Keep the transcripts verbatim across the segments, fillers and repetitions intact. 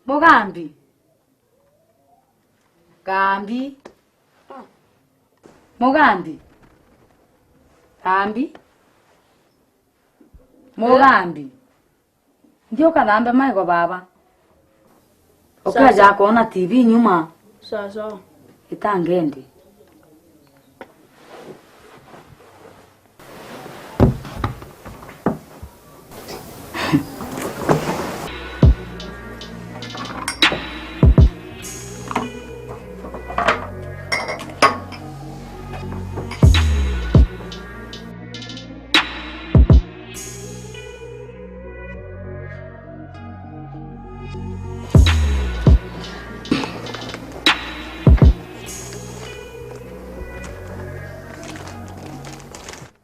Mugambi. Gambi. Mugambi. Gambi. Mugambi. Nthi ukathambe maego baba. Ukeja kwona T V nyuma. Sawa, sawa. Itangendi.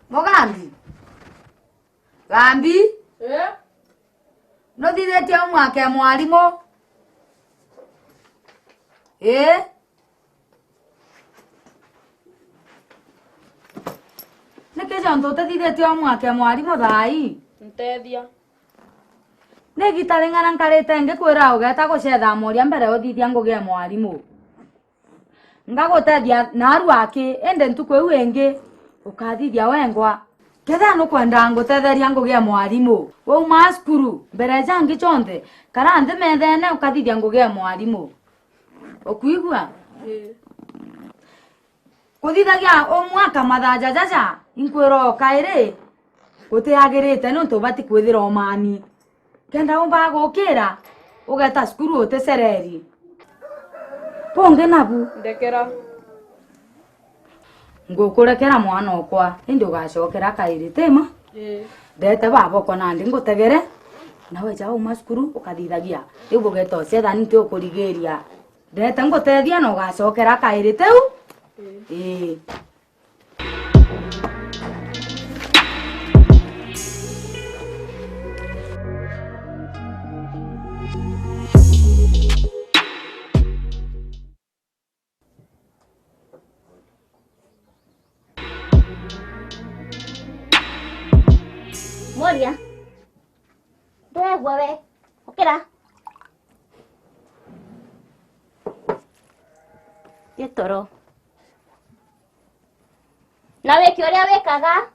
Mugambi. Gambi. Eh? Nuthithitie homework ya mwarimu? Ii. Niki jontu utithithitie homework ya mwarimu thaa ii? Ntethia. Ni igita ring'ana nkarite ngikwira ugeta gucetha moria mbere uthithia ngugi ya mwarimu? Ngagutethia naarua aki, indi ntuku iu ingi ukathithia wengwa. Kethira nukwenda ngutetheria ngugi ya mwarimu, wauma cukuru, mbere ja ngi cionthe, kara nthi methene ukathithia ngugi ya mwarimu. Ukwigua? Ii. Kuthithagia umwaka mathaja jaja, inkwira o kairi, gutiagirite niuntu ubati kwithira umami. Kenda umba gukira, ugeta cukuru uticereri. Kungi nabu. Ndekera. Ngukurekera mwana okwa, indi ugacokera kairi, ti ma? Ii. Ndete baba okwa nandi ngutegere, na weja uma cukuru ukathithagia. Riu bugeta ucetha ni nti ukurigiria. Ndete ngutethia na ugacokera kairi, tiu? Ii. Ii. Moria. Ndegwa we. Ukira. Gitoro. Na wike uria wikaga.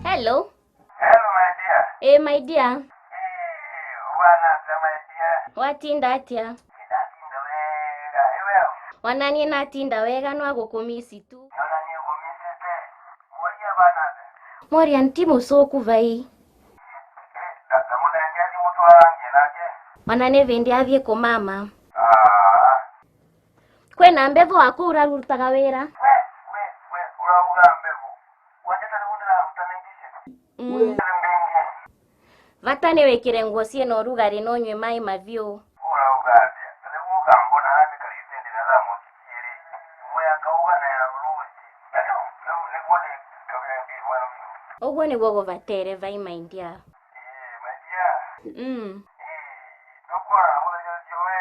Hello. Hello, my dear. Eh, my dear. Eh, ubana atia, my dear? Watinda atia? Ndatinda wega. Iwe? Wananie natinda wega, nwa gukumisi tu. Nona ni ngumisite. Moria bana atia? Moria nti mucuku vai. Eh, na, na muthenya athi mutwarangie nake? Wananie vindi athie ku mama. Ah. Kwina mbevo aku urarutaga wira? We, we, we, urauga mbevo? Wajeta ni gundira mutana indishe. Mm. Vata ni wikire nguo ciina urugari na unywe mai maviu. Urauga atia? Na riu ukambona nandi karite ndina thaa mosi ciiri. Imwe ya kauga na ya ruruji. Na riu, riu niguo ni kabira mbirwa na biu. Uguo niguo guvatere vai, my dear. Ii, my dear. Mm. Ii, tukwona muthenya ucio we.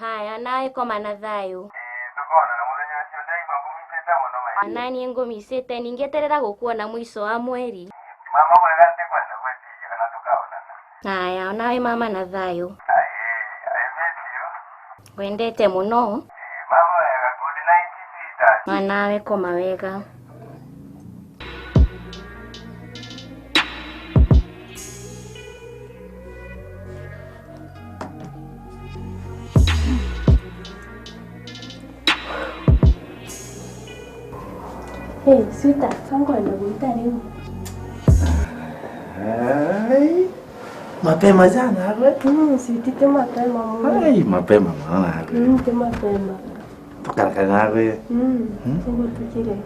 Haya, nawe koma na thayu. Ii, tukoonana muthenya ucio, ndaigua ngumisite mono, my dear. Anani ngumisite, ningeterera gukuona mwico wa mweri. Mama mwega, ndikwenda gwitiria kana tukaonana. Haya, onawe mama na thayu. Aye, I miss you. Ngwendete muno. Ii, mama mwega, good night, sweetheart. Onawe koma wega. Hey, sweetheart, nkwenda gwita riu. Ai, mapema sana nawe. Mm, sweetie, ti mapema muno. Ai, mapema muno nawe. Mm, ti mapema. Tukarakara nawe. Mm, mm? Uguo tukire.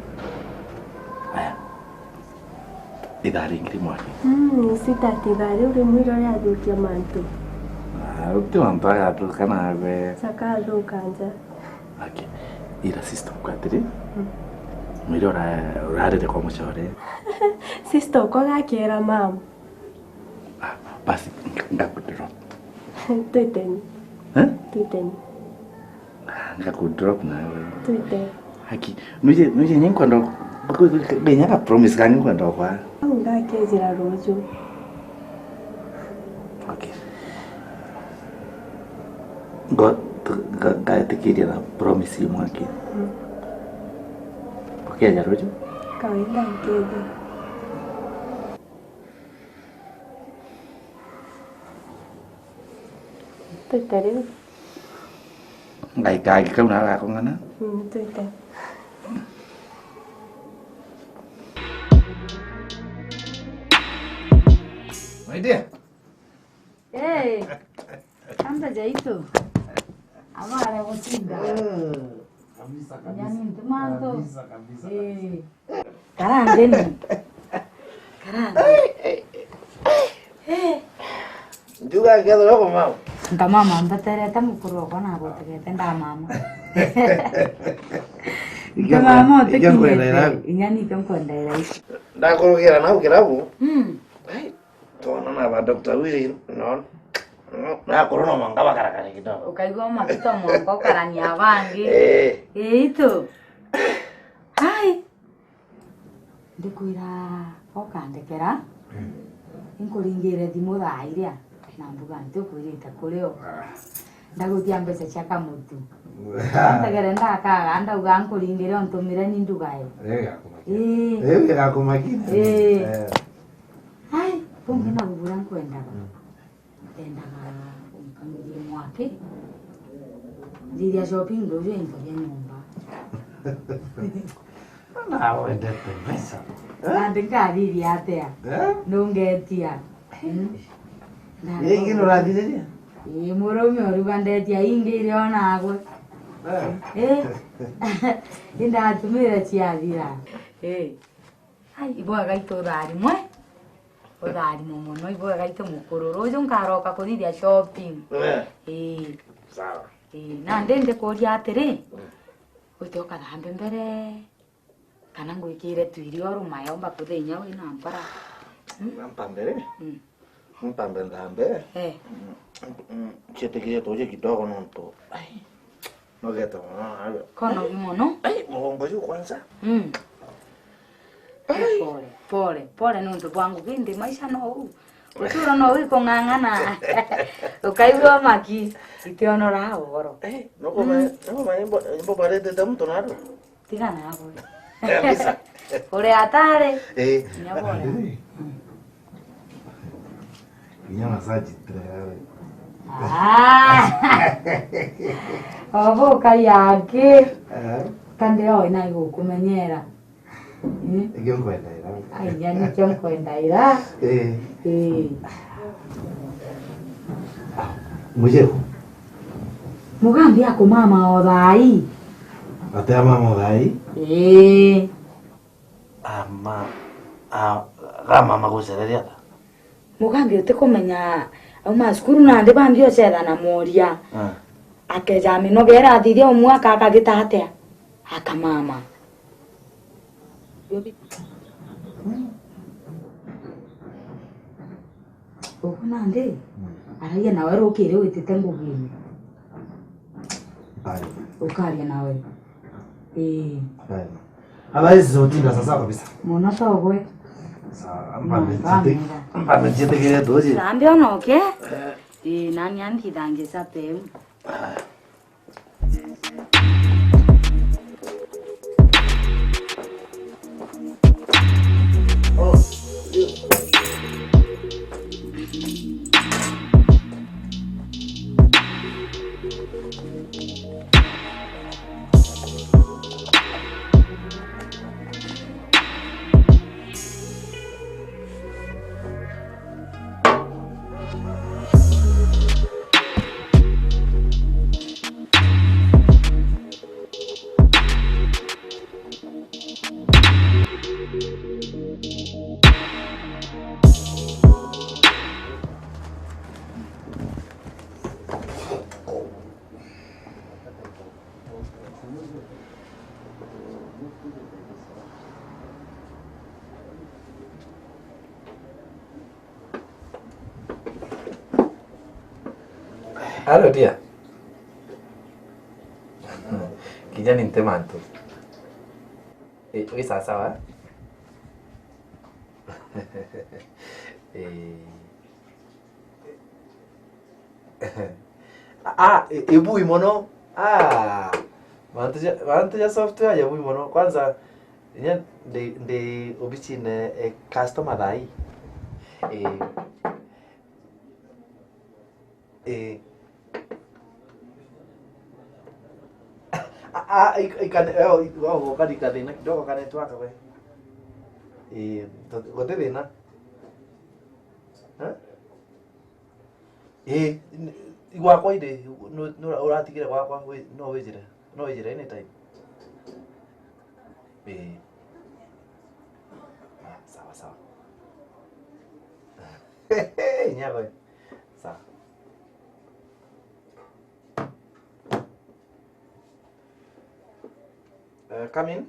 Aya. Ithaa ringi rimwe aki. Mm, sweetheart, ithaa riu rimwe irio riathukia mantu. Ah, uti mantu agathuka nawe. Cakathuka nja. Aki. Ira sister okwa atiri. Mm. Mwire ura-, urarire kwa mucore. Sister okwa gakera mama. Ah, Basi, ngakudrop. Twiteni. Eh? Twiteni. Ngakudrop nawe. Twite. Haki. Nuje, nuje nyenkwenda nginya ka promise kanyu kwenda kwa. Au ngakejera ruju. Okay. Ngo, nga-, ngatikiria na promise imwe aki. Mm. Ukeja ruju? Kawaida nkeja. Twite riu. Ngaikagi kau na agakong'ana. Mm, twite. My dear. Hey. Kwanza jaitu. Abara gutinda. Eh, kabisa, kabisa. Yani ntumanto. Kabisa, kabisa, kabisa. Eh. Karangeni. Karangeni. Eh. Njuga ngetho yoko mama. Nkamama mbaterete mukuru wakwa na agotegete ndamama. Nkamama utikire. Inya nito nkwenda ira ici. Ndakurugira nau kirabu. Mm. Ai, twana na ba Doctor Willy, no. No, na korona mwanga bakarakara kidogo. Ukaigua matu to mwanga ukarania bangi. Eh. Eh, itu. Ai. Ndikwira ukandekera, mm, inkuringire thimu thaa iria, na mbuga ntiukwirite kuri o. Ah. Ndagutia mbeca cia kamutu. Ntegere ndakaga, ndauga nkuringire untumire ni ndugae. Igakumakia. Ii. Igakumakia. Ii. Eh. Ai, bungi na gubura nkwendaga. Mm. Ndendaga unkamirie mwaki. Ndithia shopping nduju into bia nyomba. Na wendete mbeca. Eh? Nandi nkathiria atia? Eh? Nungetia. Mm. Ringi nurathiriria? Ii, murume uruga ndetia ingi iria onagwe. Eh. Ii. Indatumira ciathira. Ii. Ai, ibwega itu utharimwe. Utharimwe mono, ibwega itu mukuru. Ruju nkaroka kuthithia shopping. Eh. Ii. Sawa. Ii, nandi ndikuria atiri, mm, wite ukathambe mbere, kana ngwikire tu irio rumayo mbakuthenya wina mpara? Mm? Mpambe ri? Mm. Mpambe nthambe. Eh. Mm, mm, cietikirie tuji kidogo nontu. Ai. Nogete mono nawe. Konogi mono? Ai, mugongo juu kwanza. Mm. Ai. Pole, pole, pole nontu bwa ngugi ndi maisha no uu. Uturo no uu ikung'ang'ana. Ukaigua maki, itionora ugoro. Eh, no kuma, mm, no kuma imbo, imbo baretete mtu naro. Tiga nawe. Kabisa. Uri atari. Eh. Nyabora. Kinya massage tayari. Ah! Obo kayake. Eh? Kandi yo ina igukumenyera. Mm? Ikio nkwenda ira. Ai, yani ikio nkwenda ira. Eh. Eh. Mujeko. Mugambi akumama o thaa ii. Atia mama o thaa ii? Ii. Ama, a, ga mama gucereria ata? Mugambi utikumenya auma cukuru nandi bambi ocetha na moria. Ah. Akeja minoga ira athithia umwe akagita atia? Akamama. Ugu nandi, mm, aragia nawe rukiri witite ngugine. Ai. Ukaria nawe. Ii. Ai. Otherwise, utinda sasa kabisa. Mono togwe. Sawa, mpambe njite-, mpambe njitikire tuji. Thambi onoke. Eh. Ii, nani anthithangie sape. Ah. Hello, dear. Kinya ni nte mantu. Eh, wi sawa sawa? Eh. Ah, i-, ibui mono. Ah, mantu ja, mantu ja software jabui mono. Kwanza, inya ndi, ndi obicine, eh, customer thaa ii. Eh. Eh. Ah, ah, ik-, ikane-, eh, i-, wa-, wa-, kari kathina kidogo ka network we. Eh, to-, guti thina. Eh? Ii, n-, gwakwa indi, nu-, nu-, uratigire gwakwa, wi-, no wijire, no wijire anytime. Ii. Ah, sawa, sawa. Inya gwe. Sawa. Eh, come in.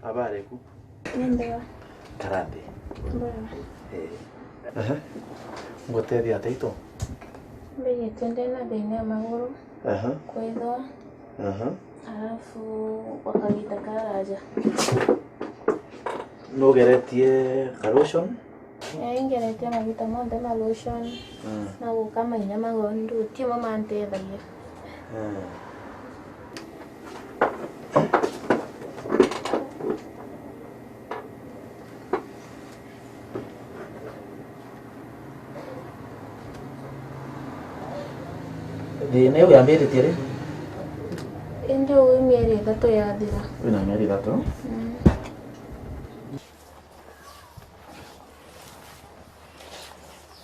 Habari ku? Ni mbega. Kara nthi. Mbega. Eh. Ehe. Ngutethia atia itu? Mbigitwe ndina thina ya maguru. Ehe. Kwithwa. Ehe. Alafu gwa kagiita karaja. Nugeretie ka lotion? Ee, ngeretie maguta monthe ma lotion, mm, na gukama inya magondu, ti mo mantethagia. Mm. Thina iu yambiritie ri? Indi uu mieri ithatu yathira. Wina mieri ithatu? Mm.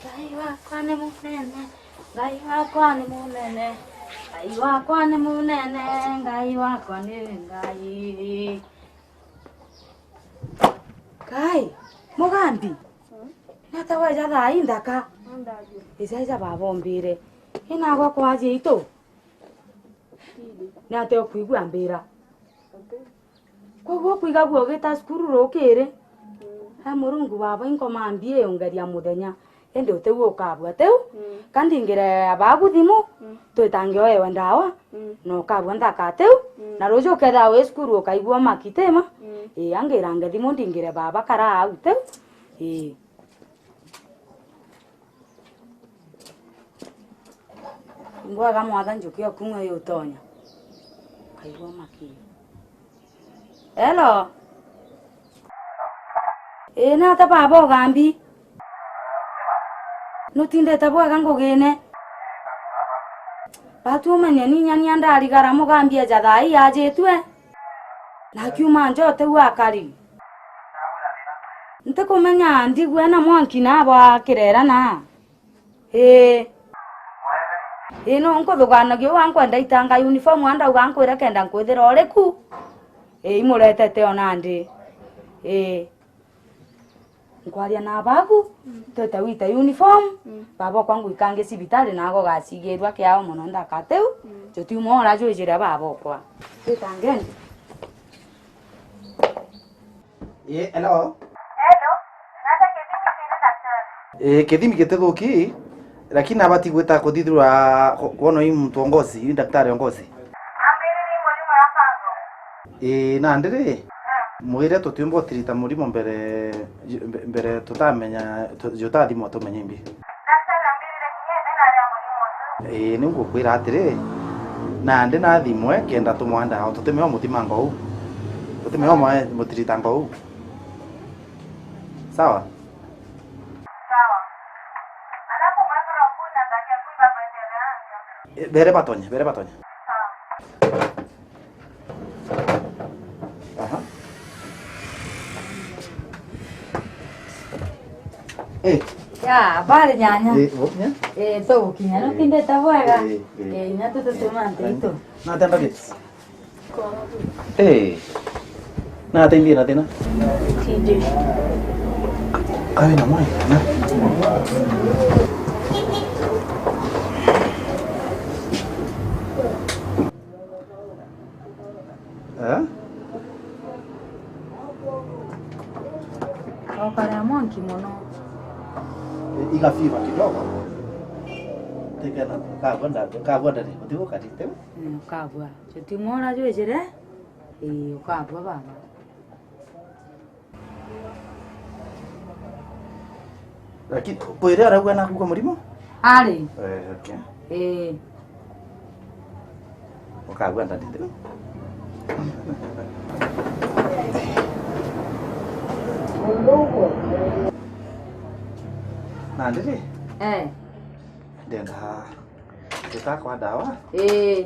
Ngai wakwa ni munene, Ngai wakwa ni munene, Ngai wakwa ni munene, Ngai wakwa ni Ngai. Kai, Mugambi, nata weja thaa ii nthaka? Ijaija baba ombire. Inagwa kwaji itu. Ni atia ukwigua mbira? Koguo ukwigagua ugita cukuru rukiri? Mm. He Murungu baba, inkoma mbi iyungeria muthenya, indi utiu ukabua tiu. Mm. Ka ndingire abagu thimu, mm, twitange oewe ndawa, mm, na ukabua nthaka tiu, mm, na ruju ukethira wi cukuru ukaigua makitima, mm, ii, angirange thimu ndingire baba kara au tiu. Ii. Ngwaga mwatha njuki o kumwe yutonya. Kaigua maki. Hello. Ii, nata baba Ugambi? Nutindite bwega ngugine? Batu umenye ni nyania ndarigara Mugambi eja thaa ii ajitue. Na akiuma nja utiu akari. Ntikumenya ndigwe na mwanki na bwa kirera na. Ii. Ii, no nkuthuganagia uu ankwenda itanga uniform andauga ankwira kenda nkwithira uriku. Ii, imuretete o nandi. Ii. Nkwaria na bagu, mm, twete wite uniform, mm, baba okwa ngwikange cibitari nago gacigirwa kiao mono nthaka tiu, mm, jutiuma ora jwijire baba okwa. Twitangeni. Ii, hello? Hello, nata kithimi kiri daktari? Ii, kithimi gitithuki, lakini nabati gwita kuthithirwa ku-, kwona ii muntu o ngozi, ii daktari o ngozi. Ambiririe murimo ya fungal. Ii, nandi ri, mwire tutiumba utirita murimo mbere, mbe-, mbere tutamenya, tu-, jutathimwa tumenye imbi. Daktari ambirire kinya ithina ria murimo ucio. Ii, niu ngukwira atiri, nandi nathimwe kenda tumwa ndawa, tutimeo mutimango uu. Tutimeo mwa-, mutiritanga uu. Sawa? Sawa. Alafu mwekera ukuja ndani ya kuiba maendeleo yangu. Ii, bere batonye, bere batonye. Sawa. Aha. Eh. Ya, habari nyanya. Eh, bo, nya? Eh, tugukinya, nutindite bwega? Eh, eh. Eh, inya tututumante itu. Natenda giti. Eh. Natembie na thina. T J. Kawe na mwe, na. Eh? Ukarea mwanki mono. Igafiva kidogo. Tikena kabwa ndari, kabwa ndari, utigukari teu. Mm, kabwa. Chuti mora jwejire. Ii, ukabua baba. Lakini kwire araugua naku kwa murimo? Ari. Eh, okay. Ii. Ukagua ndandite. Na ndiri? Eh. Ndenda tutakwa dawa. Ii.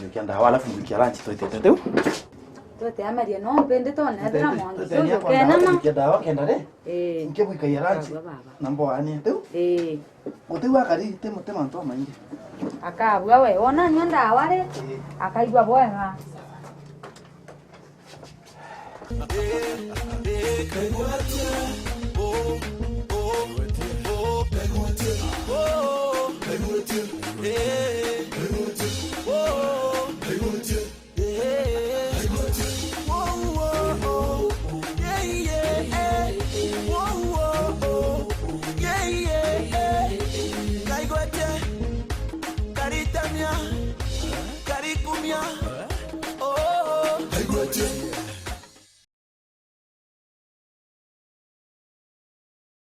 Njukia ndawa alafu njukia lunch twitite tiu. Twete amaria no mpende tone athira mwangi. Twete njukia ndawa kenda ri. Eh. Njukia bwikaia lunch. Baba. Na mboania tiu. Eh. Utiu akari ti muti mantu amaingi. Akabua we wona nyua ndawa ri. Eh. Akaigua bwega.